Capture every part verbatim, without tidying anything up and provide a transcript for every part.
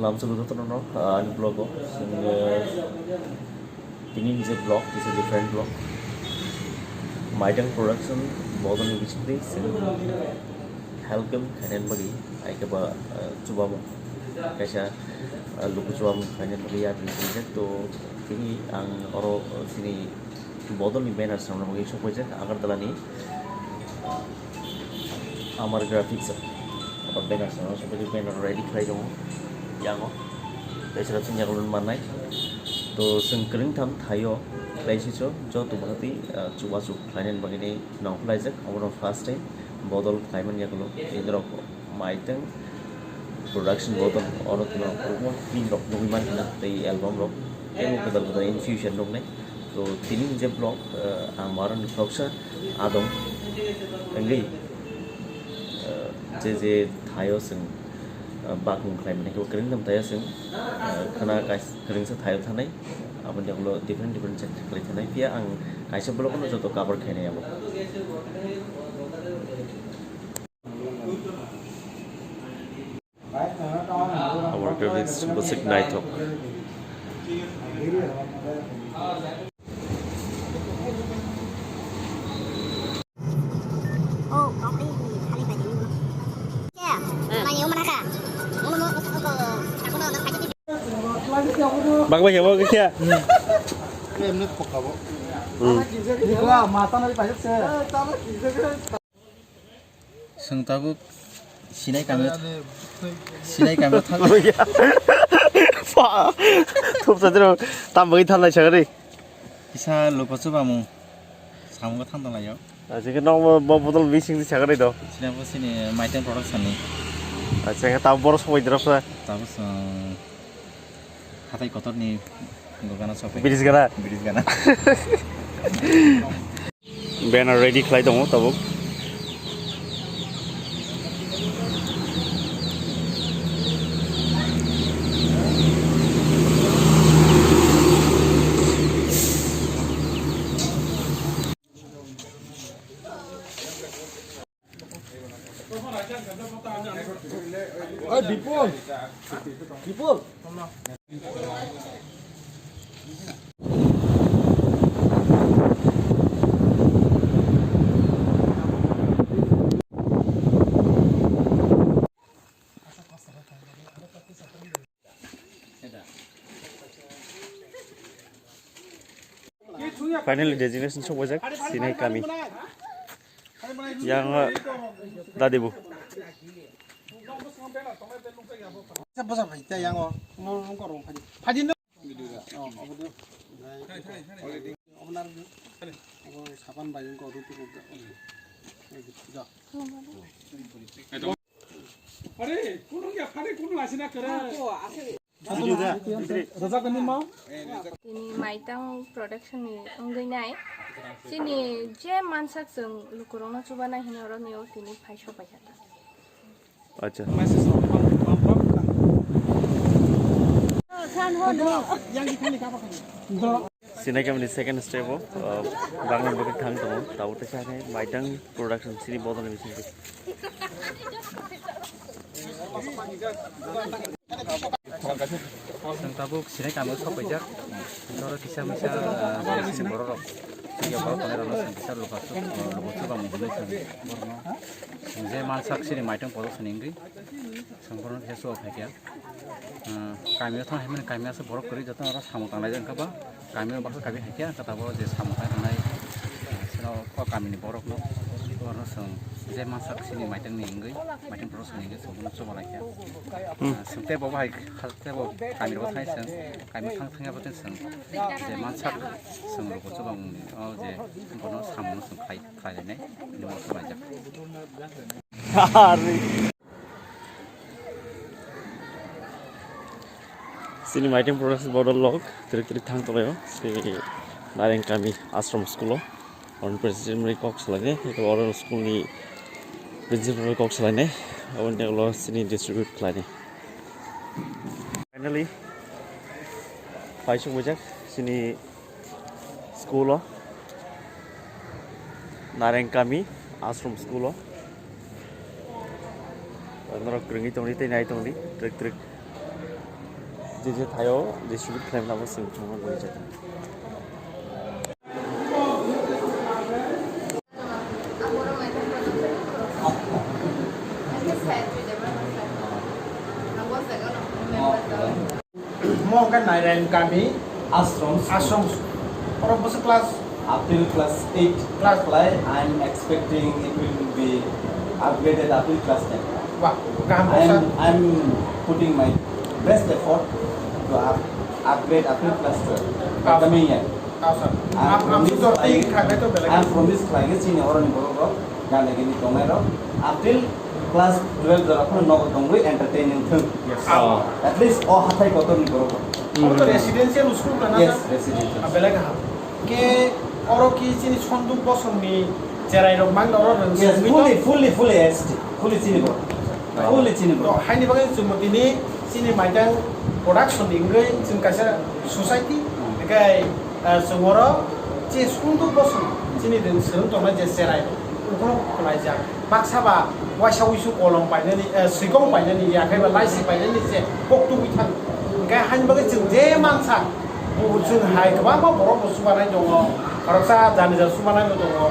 Lamsalo jotono, ah, ani vlog o. Chwng, eh, tini ni je vlog, this is different vlog. Maitang Production bodolni bisingtwi chwng help khe khainani bagwi, ai khe ba, ah, chubamung kaisa, ah, luku chubamung khainani bagwi yapri sinijak. To tini ang oro, ah, chini bodolni banner swnamna bagwi sokpaijak Agartala ni Amar Graphics, abo banner swnamna bagwi banner ready khlai tongo yango. Tei sira chwng yago mannai. To chwng kwrwngtham thaio khlai siso joto bahati, ah, chubachu khlainani bagwi nongkhlaijak. Obono first time bodol khlaimani yagulo tei norok Maitang Production bodol oro tino kwbangma film rok nugwi mankha tei album rok tei kwtal kwtal in future nugnai. To tini ni je vlog, ah, ang marwkni khoroksa adong wngwi, ah, je je thaio chwng, ah, bakmung khlai mani khe kwrwngtham thaio chwng, ah, khwna kais-, kwrwngsa thaio thanai aboni ulo different different chakri khlai thanai phiya ang kaisa vlog no joto cover khainai abo. Amar Graphics bwswk naithok. Bagbai khe bo khe. Hmm. Chwng tabuk sinai kami, sinai kami thang. Thupsa diro tam bagwi thanglai sagari. Kisa luku chubamung samungo thang tonglaio. Asike nok bo bodol bising di sagari do. Sinabo sini Maitang Production ni. Asike tam boros soi diro sa. Tabuk chwng hatai kotor ni dogano sopai. Bridge gana. Bridge gana. Banner ready khlai tongo tabuk. Oi, Bipul. Bipul. Finally, destination sokphaijak, Sinai kami. Yang, uh, dadibu. Sa bwsa phai, tei yang o, no, no, korong phai. Phai di no. Oh, obo do. Obo nar do. Obo sapan bai wngkha, obo tuku. Ja. Are, kuno ya, phai kuno asina kare. Tini Maitang Production ni wngwi nai. Chini je mansak chwng lukurokno chubanai hwnwi oro nio tini phai sokpaikha. Acha. Sinai kami ni second step o, uh, bangni bwkhak thang tongo, tabuk tei sakhe Maitang Production chini bodol ni bisingtwi. Chwng tabuk Sinai kami o sokpaijak, oro kisa misa, uh, chini borok rok, chini borok tongnai rok no chwng kisa lupa chuk, uh, lupa chuk ang hinwi chwng borok no, chwng je mansak chini Maitang Production ni wngwi, chwng borok no kisa chuba phaikha. Ah, kami o thang hai mani kami aswk borok kwrwi joto oro samung tanglai jak wngkha ba kami o baksa kami hai khe ang khe tabuk je samung tanglai tongnai, ah, sino o kami ni borok no oro chwng je mansak chini Maitang ni wngwi Maitang Production ni wngwi chwng bono chuba lai kha. Hmm. Ah, chwng tei bo hai tei bo kami rok thai chwng kami thang thang ya bo tei chwng je mansak chwng rok chuba wngni o je bono samung no chwng khlai khlai lainai hwnwi bo chuba laijak. Chini Maitang Production bodol rok twrwk twrwk thang tonglaio, chini Nareng kami Ashram school o. Oro president bai kok salainai, oro school ni principal bai kok salainai, aboni ulo chini distribute khlainai. Finally, paisuk bujak chini school o, Nareng kami Ashram school o. Norok kwrwngwi tongdi tei nai tongdi, twrwk twrwk. Je je thaio, distribute khlaimani abo chwng thangma gwnang jai. Mo hwnkhe Narayan Kami Ashram. Ashram. Oro bwswk class? Up till class eight. Class. Apply, I'm expecting it will be upgraded up till class ten. Wah, kaham kok, sir. I'm, I'm putting my best effort to up, upgrade up till class twelve. Ah, sir. Coming year. Ah, sir. I'm from this, I'm from this, like, sini oroni borok rok. Gana gini tongnai rok until class twelve jora phano nogo tongwi entertaining thung. Yes. Oh. At least o hathai kotor ni borok rok. Obo to residential school kana? Yes, sir? Residential. Ah, belai kaham. Ke oro ki chini Sonduk Bosong ni cherai rok mang oro rwng. Yes, simi to? Fully, fully, fully S T, fully chini borok. Oh. Fully chini borok. To haini bagwi chwng tini chini maitang production ni wngwi chwng kaisa society, hmm, hingke, ah, chwng oro che Sonduk Bosong chini din swrwng tongnai je cherai, ukhulok khwlaijak. Baksa ba waisa wisu kolom painani, eh, swikong painani, ya khe ba laisi painani se kok tubui thang. Hingke haini bagwi chwng je mansa, bo chwng hai kwbangma borok bo chubanai tongo, khoroksa jani ja chubanai bo tongo,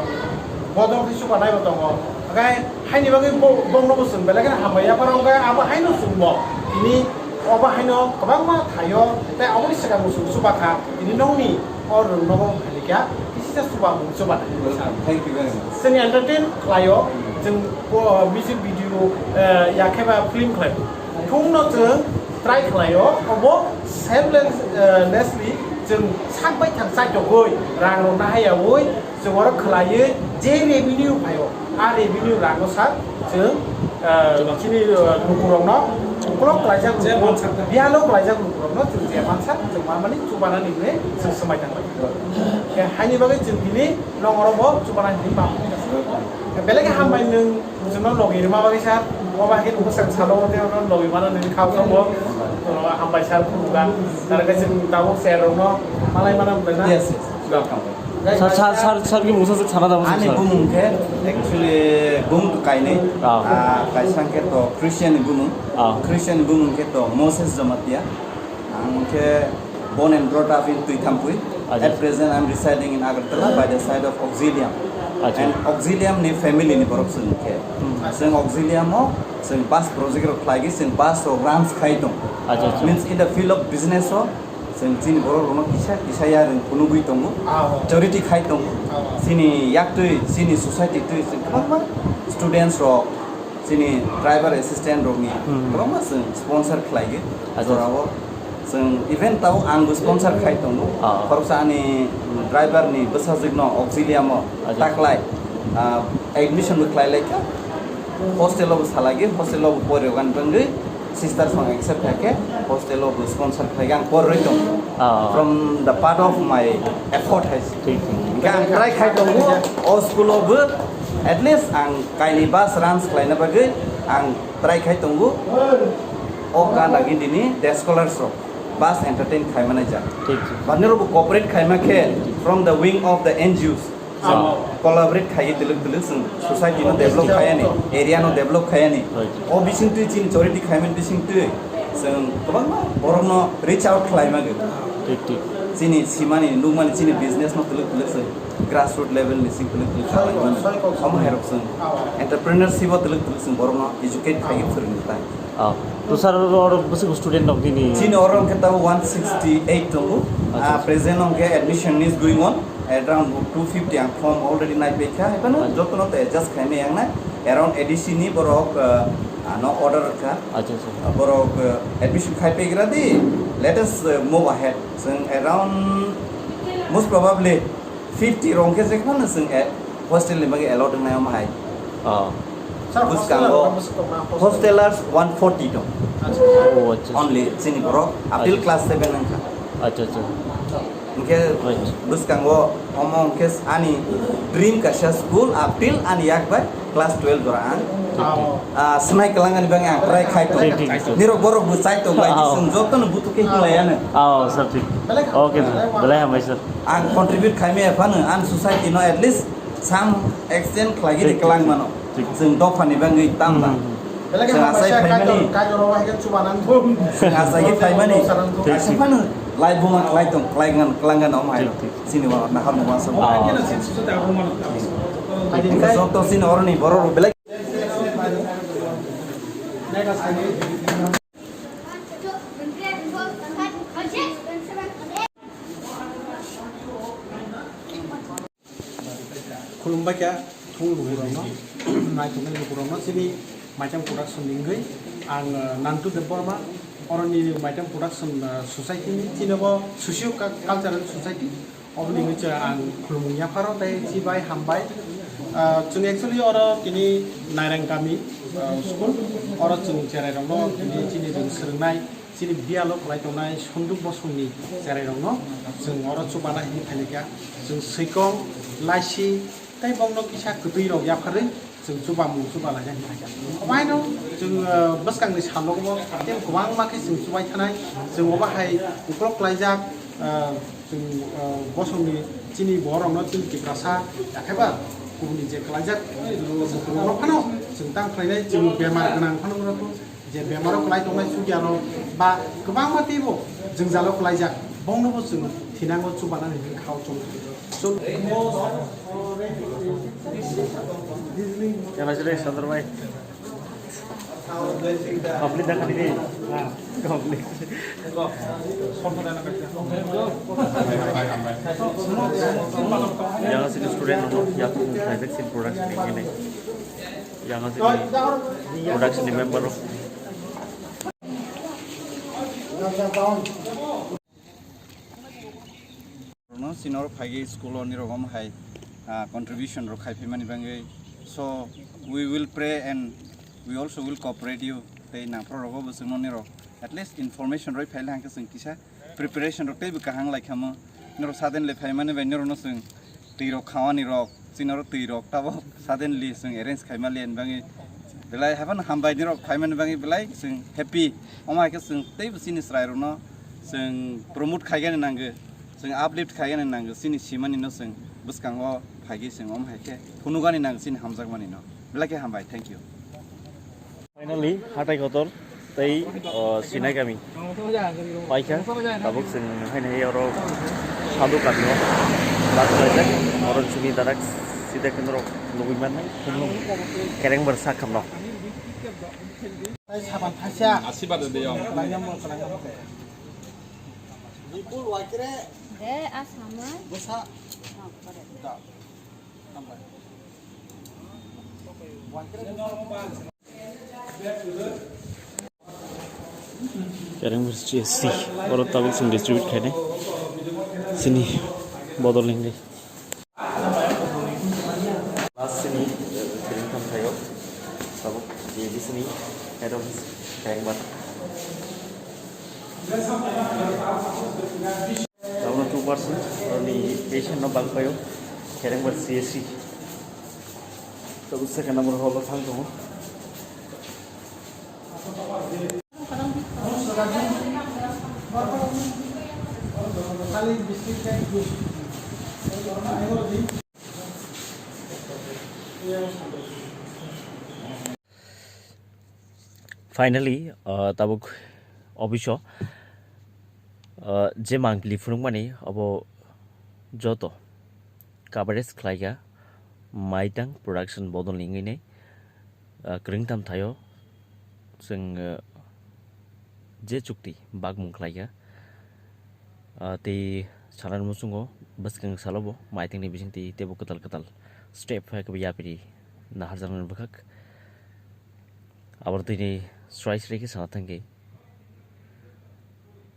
bodol khe chubanai bo tongo. Hingke haini bagwi bo, bongno bo chwng belai kheno hambai ya, borok hingke abo haino chwng bo tini obo haino kwbangma thaio, tei aboni swkang bo chwng chubakha, tini nokni o rwng nogo phalikya, kisisa chuba mung chuba nai. Welcome. Thank you very much. Chwng entertain khlaio, chwng, o, music video, eh, ya khe ba film khlaio. Thungno chwng try khlaio, obo selfless, eh, lessly chwng sak bai thang chaitogwi, rang rok nahayawi, chwng oro khlaiwi je revenue phaio, a revenue rango sak chwng, ah, chini, ah, lukurokno ukolok klaijak lukurok, biyalo klaijak lukurokno chwng je mansa chwng manmani chubanani hinwi chwng swmai tangbai. Khe haini bagwi chwng tini nongoro bo chubana hinwi ma. Belai khe hambai nwng chwngno logi rwma bagwi sir, obo hai khe nwng bwsang salo tei ono logi mano nini khao khao bo, ah, hambai sir khuluga. Tara khe chwng tabuk sir rokno malai mano belai na. Yes, yes. Welcome. Sir, sir, sir, sir, ki mungsa sir sana da. Ani sir. Bumung khe actually bumung to kainwi. Ah. Ah, kaisa khe to Christian ni bumung. Ah. Christian ni bumung khe to Moses Jamatia. Ang khe born and brought up in Tuithampui. Acha. At present, I'm residing in Agartala by the side of Auxilium. Acha. And Auxilium ni family ni borok chwng khe. Hmm. Chwng Auxilium o chwng bus project rok khlai khe chwng bus rok runs khai tong. Acha, acha. Means in the field of business o chwng chini borok rokno kisa kisa yarwng phunugwi tongo, ah, oh, charity khai tongo. Ah, oh. Chini yaktwi, chini society twi chwng kwbangma students rok, chini driver assistant rokni, hmm, kwbangma chwng sponsor khlaigwi. Acha. Jorao chwng event tabuk angbo sponsor khai tongo. Ah, oh. Khoroksa ani driver ni bwsajwkno Auxilium o, acha, taklai, ah, admission bo khlai laikha. Hostel o bo salai khe, hostel o bo pori rok ani bangwi. Sister song accept kha khe hostel o bo sponsor khlai ang por roi tong. Ah. From the part of my effort hai se. Thik, thik. Hingke ang try khai tongo o school o bo at least ang kaini bus runs khlaina bagwi ang try khai tongo. O ka nagi dini day scholars rok bus entertain khai manai jak. Thik, thik. Bani rok bo cooperate khai ma khe from the wing of the N G Os. Chwng collaborate khaiwi twlwk twlwk chwng society no develop khaiani, area no develop khaiani. Right. O bisingtwi chini charity khaiman bisingtwi chwng kwbangma borokno reach out khlaima gwi. Thik, thik. Chini simani nukmani chini business no twlwk twlwk chwng grassroot level ni sing twlwk twlwk khlaimani. Omo hairok chwng entrepreneurship o twlwk twlwk chwng borokno educate khaiwi phwrwngwi tai. Ah, to sir, oro bwswk student rok nini? Chini oro hwnkhe tabuk one sixty eight tongo. Acha, ah, acha. Present hwnkhe admission is going on. At around two fifty ang form already naipaikha. Haibano, acha, jotono to adjust khaimai ang nai. Around A D C ni borok, ah, ano order rwkha. Acha, acha. Ah, borok, ah, admission khaipai gra di. Let us, ah, move ahead. Chwng around, most probably, fifty rong khe je kheno chwng, eh, hostel ni bagwi allowed wngnai omo hai. Oh. Sir, bwskango hostel rok bwswk tongma hostel? Hostelers one forty tong. Acha. Oh, acha. Only chini borok up till, acha, class seven wngkha. Acha, acha. Hingkhe, right, bwskango omo hingkhe ani dream kaisa school up till ani yak bai class twelve jora ang. Thik, thik. Ah, swnai kwlangani bagwi ang try khai tongo. Thik, thik, thik. Nirok borok bo chai tongo, oh, chwng jotono buthuk khe, oh, hinlaiano. Oh, sir, thik. Okay, belai hambai, sir. Ang contribute khaimaya phano, ang society no at least some extent khlaigwi, thik, thik, kwlangmano. Thik. Chwng dophani bagwi tamba. Hmm, hmm, hmm. Belai ke chwng ma asai kaisa phaimani. Kaisa, kaisa rok hai khe chuba nang thung. Chwng asai khe phaimani. Chwng asai phano lai buma klai tong, klai ngan, klai ngan om hai. Thik, thik. Chini wa na ham wa sa. Ah, thik. Hai din kai. Sok to chini oroni borok rok belai. Khulumbai kha thung lukurokno, naitongnai lukurokno chini Maitam Production ni wngwi ang, uh, Nantu Debbarma, oroni Maitam Production, uh, Society ni, chini bo Socio Cultural Society, oboni wngwi ang khulumung yapharo tei chibai hambai. Uh, chwng actually oro tini Nairang Kami, uh, school, oro chwng cherairokno tini chini rwng swrwngnai, chini biyalo kwlai tongnai Sonduk Bosongni cherairokno chwng oro chubana hinwi phaikha. Chwng swikong, laisi tei bongno kisa kwtwirok yapharwi chwng chubamung chubalaina hinwi phaikha. Obaino chwng, ah, bwskangni salogo tei kwbangma khe chwng chubai thanai. Chwng obo hai uklok klaijak, ah, chwng, ah, bosongni chini borokno chini Tiprasa, yakheba kubuni je klaijak, ah, phano chwng tang khlainai, chwng bemar gwnang phano je bemaro kwlai tongnai chukya rok ba kwbangma teibo jwngjalo kwlaijak, bongnobo chwng thinango chubanani hwnwi khao chwng. Congratulations, Chandra bhai. Complete dakha nini? Complete. Yang asli student no, yang private scene production ni ini. Yang asli production ni member. No, sinor phaigwi school o nirok om hai, ah, contribution rok khai phaimani bagwi. So, we will pray and we also will cooperate you. Tei nangphro rogo bo chwngno nirok at least information roi phaile hangkhe chwng kisa preparation rok teibo kaham lai khamo. Nirok suddenly phaimani bai nirokno chwng twi rok khawani rok, chini oro twi rok tabok suddenly chwng arrange khaima liya ni bagwi belai haphano hambai nirok phaimani bagwi belai chwng happy. Omo hai khe chwng teibo chini chwrai rokno chwng promote khaigani nango, chwng uplift khaigani nango, chini simani no chwng bwskango phaigwi chwng omo hai khe phunugani nango chini hamjakmani no. Belai khe hambai, thank you. Finally, hatai kotor tei, o, Sinai kami paikha. Tabuk chwng haino hai oro Sadhu kami o last khlaijak. Oro chini darak sida khe norok nugwi mannai. Kereng bar sak khamno. Asibad de yong. De asama. Kereng C S C, oro tabuk chwng distribute khainai. Chini bodol hinwi. Last chini, eh, kereng tham thaio. Tabuk J B C ni head office, Kereng Bata. Tabukno two percent, oroni patient no bang paio, Kereng Bata C S C. Tabuk second number hall o thang tongo. Finally, uh, tabuk office o, uh, je mangpili phunukmani obo joto coverage khlaikha Maitang Production bodol ni wngwi nai, uh, kwrwngtham thaio chwng, uh, je chukti bakmung khlaikha. Ah, tei sanani muchungo bwskang salobo maitangni bisingtwi teibo kwtal kwtal step hai khe yapri naharjaknani bwkhak. Aboni twi srai srai khe sana thangkhe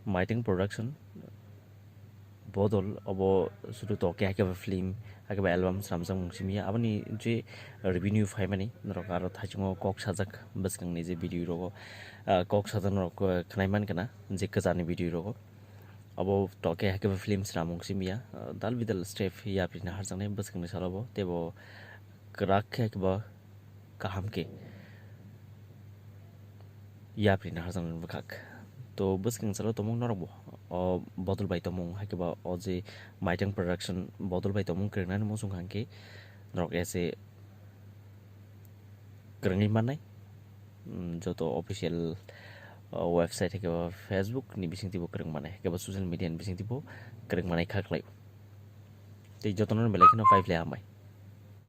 Maitang Production bodol obo sudu toke hai khe film hai khe album swnamjak mung simi ya. Aboni je revenue phaimani norok aro thaichungo kok sajak bwskangni je video rogo, ah, kok sajak norok, ah, khnai mankha na je kwchani video rogo. Abo toke hai khe bo film swnamung simi ya, ah, dal bidal step yapri naharjaknai bwskangni salobo, teibo kwrak khe khe bo kaham khe yapri naharjaknai bwkhak. To bwskang salo tongmung norok bo o bodol bai tongmung hai khe bo o je Maitang Production bodol bai tongmung kwrwngnani muchung kha hwnkhe norok ese kwrwngwi mannai. mm, joto official, uh, website, hwnkhe ba Facebook ni bisingtwi bo kwrwng manai, hwnkhe ba social media ni bisingtwi bo kwrwng manai kha khlai. Tei jotono belai kheno pai phlai hambai.